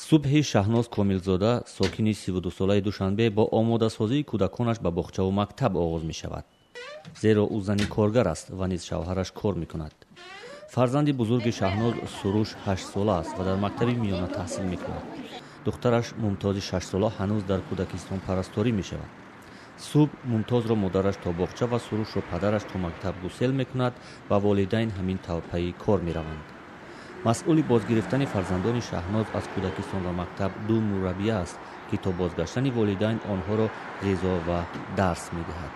Субҳи Шаҳноз Комилзода, сокини 32-солаи Душанбе, бо омодасозии кӯдаконаш ба боғчаву мактаб оғоз мешавад. Зеро ӯ зани коргар аст ва низ шавҳараш кор мекунад. Фарзанди бузурги Шаҳноз Суруш 8-сола аст ва дар мактаби миёна таҳсил мекунад. Духтараш Мумтози 6-сола ҳанӯз дар кӯдакистон парасторӣ мешавад. Субҳ Мумтозро модараш то боғча ва Сурушро падараш то мактаб гусел мекунад ва волидайн ҳамин тавр пайи кор мераванд. Масъули бозгирифтани фарзандони Шаҳноз аз кӯдакистон ва мактаб ду мураббия аст, ки то бозгаштани волидайн онҳоро ғизо ва дарс медиҳад.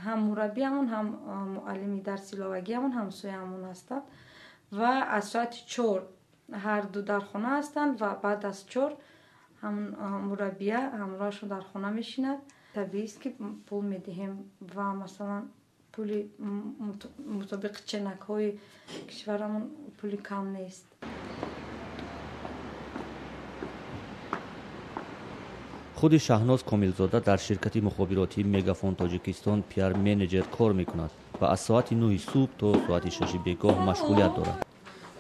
Ҳам мураббиямон, ҳам муаллими дарси иловагиямон ҳамсояамон ҳастанд ва аз соати 4 ҳар ду дар хона ҳастанд ва баъд аз 4 ҳам мураббия ҳамроҳашон дар хона мешинад. Табиист, ки пул медиҳем ва масалан пули мутобиқи ченакҳои кишварамон пули кам нест. Худи Шаҳноз Комилзода дар ширкати мухобиротии Мегафон Тоҷикистон пиар-менеҷер кор мекунад ва аз соати 9 субҳ то соати 6 бегоҳ машғулият дорад.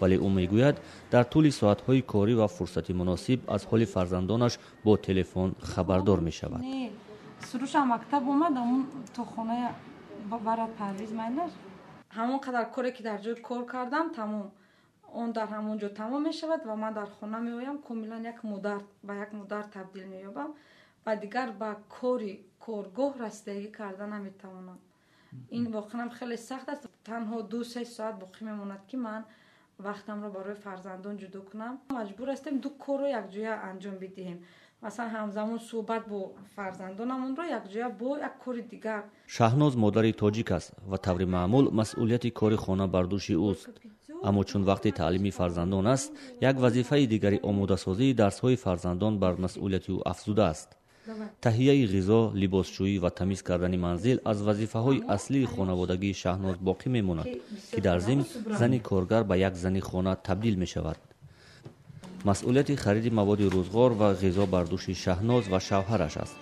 Вале ӯ мегӯяд, дар тӯли соатҳои корӣ ва фурсати муносиб аз ҳоли фарзандонаш бо телефон хабардор мешавад. Сурушам мактаб омад, ҳамон то хонаи барад Парвиз майлаш. Ҳамон қадар коре ки дар ҷои кор кардам, тамом. Он дар ҳамон ҷо тамом мешавад ва ман дар хона меоям, комилан як модар ба як модар табдил меёбам ва дигар ба кори коргоҳ расидагӣ карда наметавонам. Ин воқеан хеле сахт аст. Танҳо 2-3 соат боқӣ мемонад, ки ман вақтамро барои фарзандон ҷудо кунам. Маҷбур ҳастем ду корро якҷоя анҷом бидиҳем. Масалан, ҳамзамон суҳбат бо фарзандонамонро якҷоя бо як кори дигар. Шаҳноз модари тоҷик аст ва таври маъмул масъулияти кори хона бар дӯши ӯст. Аммо чун вақти таълими фарзандон аст, як вазифаи дигари омодасозии дарсҳои фарзандон бар масъулияти ӯ афзудааст. Таҳияи ғизо, либосшӯӣ ва тамиз кардани манзил аз вазифаҳои аслии хонаводагии Шаҳноз боқӣ мемонад, ки дар зимн зани коргар ба як зани хона табдил мешавад. Масъулияти хариди маводи рӯзғор ва ғизо бар дӯши Шаҳноз ва шавҳараш аст.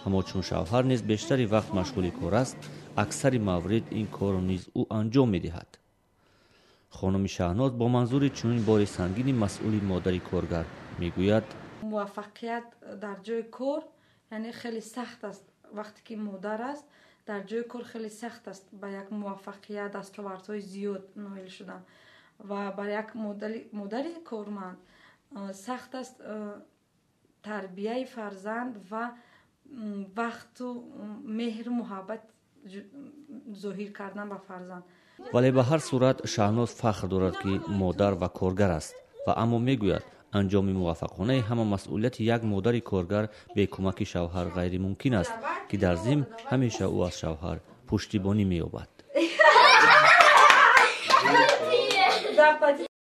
Аммо чун шавҳар низ бештари вақт машғули кор аст, аксари маврид ин корро низ ӯ анҷом медиҳад. Хонуми Шаҳноз бо манзури чунин бори сангини масъули модари коргар мегӯяд: муваффақият дар ҷои кор яъне хеле сахт аст. Вақте ки модар аст, дар ҷои кор хеле сахт аст ба як муваффақият, дастовардҳои зиёд ноил шудан ва ба як модари корманд сахт аст тарбияи фарзанд ва вақту меҳру муҳаббат зоҳир кардан ба фарзанд. Вале ба ҳар сурат Шаҳноз фахр дорад, ки модар ва коргар аст ва аммо мегӯяд, анҷоми муваффақонаи ҳама масъулияти як модари коргар бе кӯмаки шавҳар ғайримумкин аст, ки дар зимн ҳамеша ӯ аз шавҳар пуштибонӣ меёбад.